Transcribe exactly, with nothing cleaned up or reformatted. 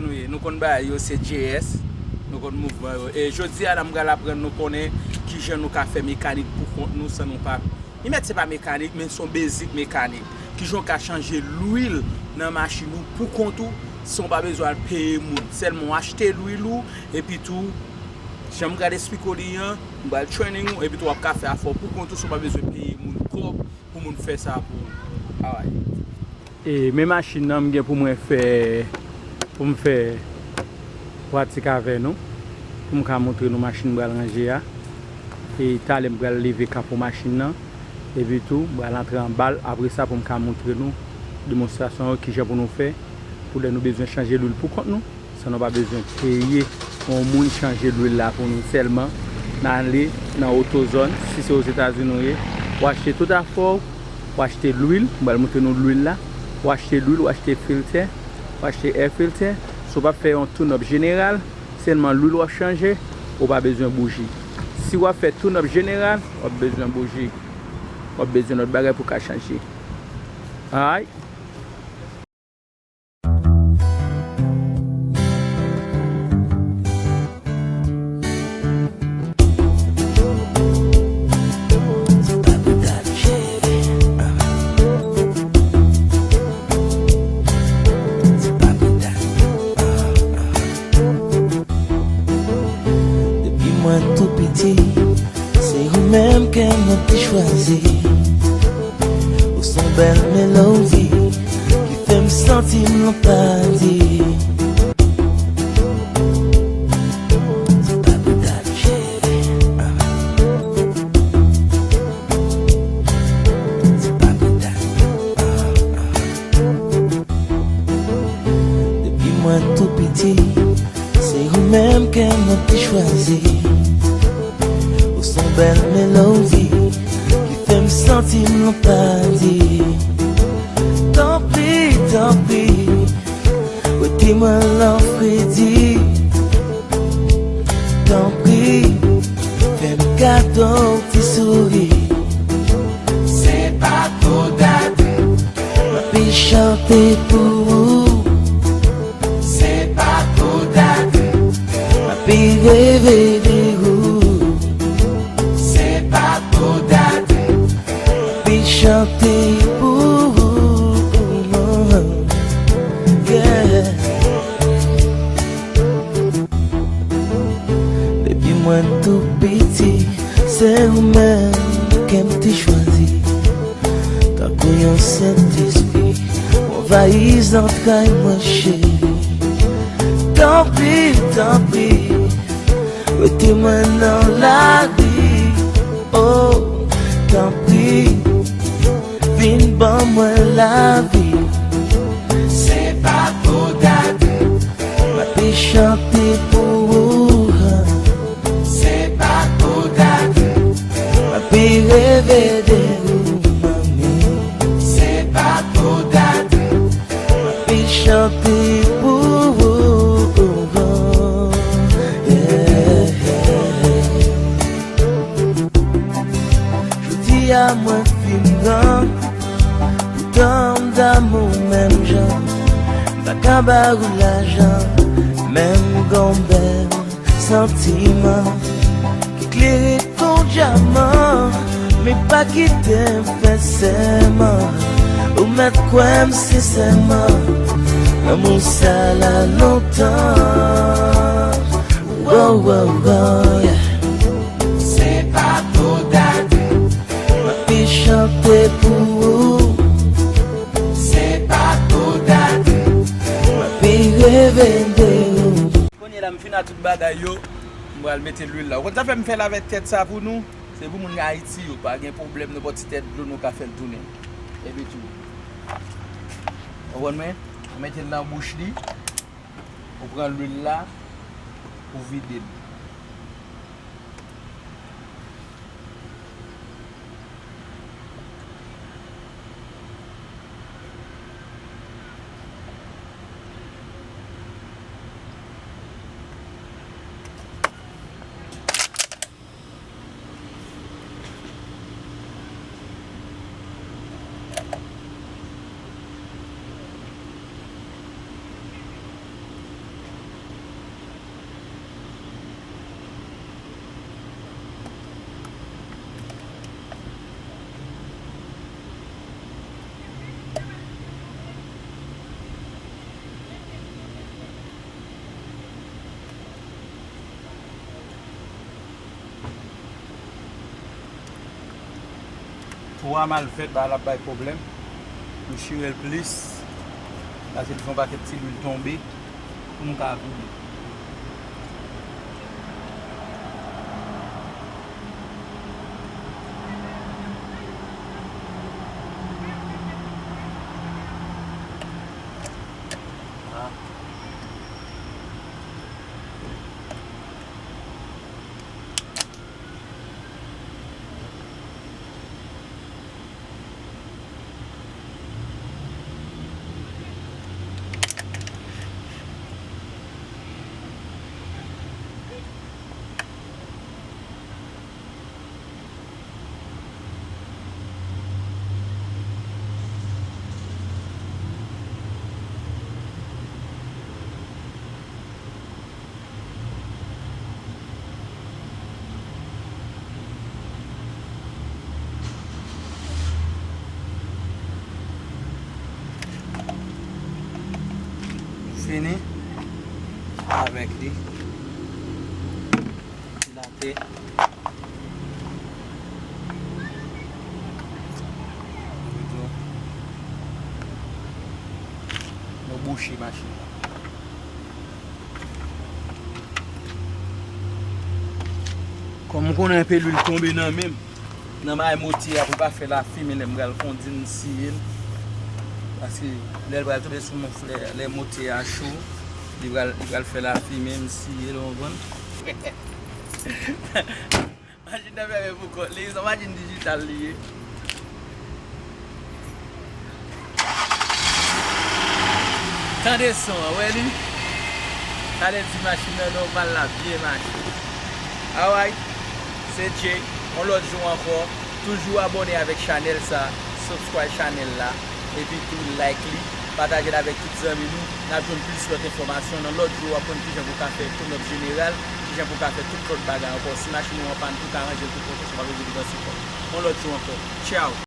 Nou ye, nou konn bagay yo, se J S, nou konn mouvman yo. E jodi a la, m pral aprann nou konnen kijan nou ka fè mekanik pou kont nou san nou pa. Li mèt se pa mekanik, men se yon basic mekanik. Kijan w ka chanje lwil nan machin ou pou kont ou, san w pa bezwen al peye moun. Sèlman w achte lwil ou, epi tou, jan m pral esplike w li an, m pral training ou, epi tou w ap ka fè afè w pou kont ou, san w pa bezwen peye moun kòb pou moun fè sa pou ou. Alright. E men machin nan m gen pou mwen fè, pou m fè pratik avè nou, pou m ka montre nou machin m pral ranje a. E talè m pral leve kapo machin nan, epi tou m pral antre anba l, apre sa pou m ka montre nou demonstrasyon yo, kijan pou nou fè, pou lè nou bezwen chanje lwil pou kont nou. San nou pa bezwen peye yon moun chanje lwil la pou nou sèlman. N ale nan AutoZone, si se Ozetazini ou ye, w achte tout afè w, w achte lwil, m pral montre nou lwil la, w achte lwil, w achte filtè, w achte air filter, si w p ap fè yon tune-up jeneral, sèlman lwil w ap chanje, ou pa bezwen bouji. Si w ap fè tune-up jeneral, w ap bezwen bouji, w ap bezwen lòt bagay pou w ka chanje. Alright. Depi mwen tou piti, se ou menm ke mwen te chwazi. Ou se yon bèl melodi ki fè m santi m nan paradi. Se pa bouda, cheri. Se pa bouda. Depi mwen tou piti, se ou menm ke mwen te chwazi. Ou se yon bèl melodi ki fè m santi m nan paradi. Tanpri, tanpri, rete mwen lan fredi. Tanpri, fè m kado yon ti souri. Se pa twò ta. M ape chante pou ou. Se pa twò ta. M ape reve de ou. Se pa twò ta. M ape chante pou ou. Yeah. Depi mwen tou piti, se ou menm ke m te chwazi. Tankou yon Sentespri, w anvayi zantray mwen, cheri. Tanpri, tanpri, rete mwen nan lavi. Oh, tanpri, vin ban mwen lavi. Se pa twò ta. M ape chante pou ou. Se pa twò ta. M ape reve de ou, manmi. Se pa twò ta. M ape chante pou ou. Yeah. Jodi a mwen fin gran, poutan m damou menm jan. M pa ka ba ou lajan, men m gon bèl santiman ki klere kon dyaman. Men pa kite m fè sèman, ou mèt kwè m sensèman, lanmou sa la lontan. Wow, wow, wow, yeah. Se pa twò ta. M ape chante pou ou. Se pa twò ta. M ape reve de ou. Kounye la, m fin a tout bagay yo, m pral mete lwil la. Ou konn sa fè m fè l avèk tèt sa pou nou? Se pou moun Ayiti yo, pa gen pwoblèm, nenpòt ti tèt dlo nou ka fè l tounen. Epi tou, ou konprann mwen? Ou mete l nan bouch li. Ou pran lwil la, ou vide l. Twa mal fèt, bagay la ap bay pwoblèm. M chire l plis. Paske li fè yon pakèt ti lwil tonbe pou m ka vide. Fini avèk li. Ti late. Nou bouche machin la. Kòm m konnen anpil lwil tonbe nan men m, nan may motè a pou pa fè lafimen lè m pral kondi m siye l. Paske lè l pral tonbe sou mouffleur, lè motè a cho, li pral, li pral fè lafimen m siye l, ou konprann? Machin nan fèmen pou kont li, se yon machin dijital li ye. Tande son an, wè li? Sa vle di machin nan nòmal, l ap byen mache. Alright, se Jay, yon lòt jou ankò. Toujou abòne avèk chanèl sa, subscribe chanèl la, epi tou like li, pataje l avèk tout zanmi nou. N ap jwenn plis lòt enfòmasyon nan lòt jou, w ap konn kijan pou w ka fè clean up jeneral, kijan pou w ka fè tout lòt bagay ankò. Si machin ou an pàn, pou w ka ranje l tou pwofesyonèl, w ap rete devan sipò. Yon lòt jou ankò. Tchaw!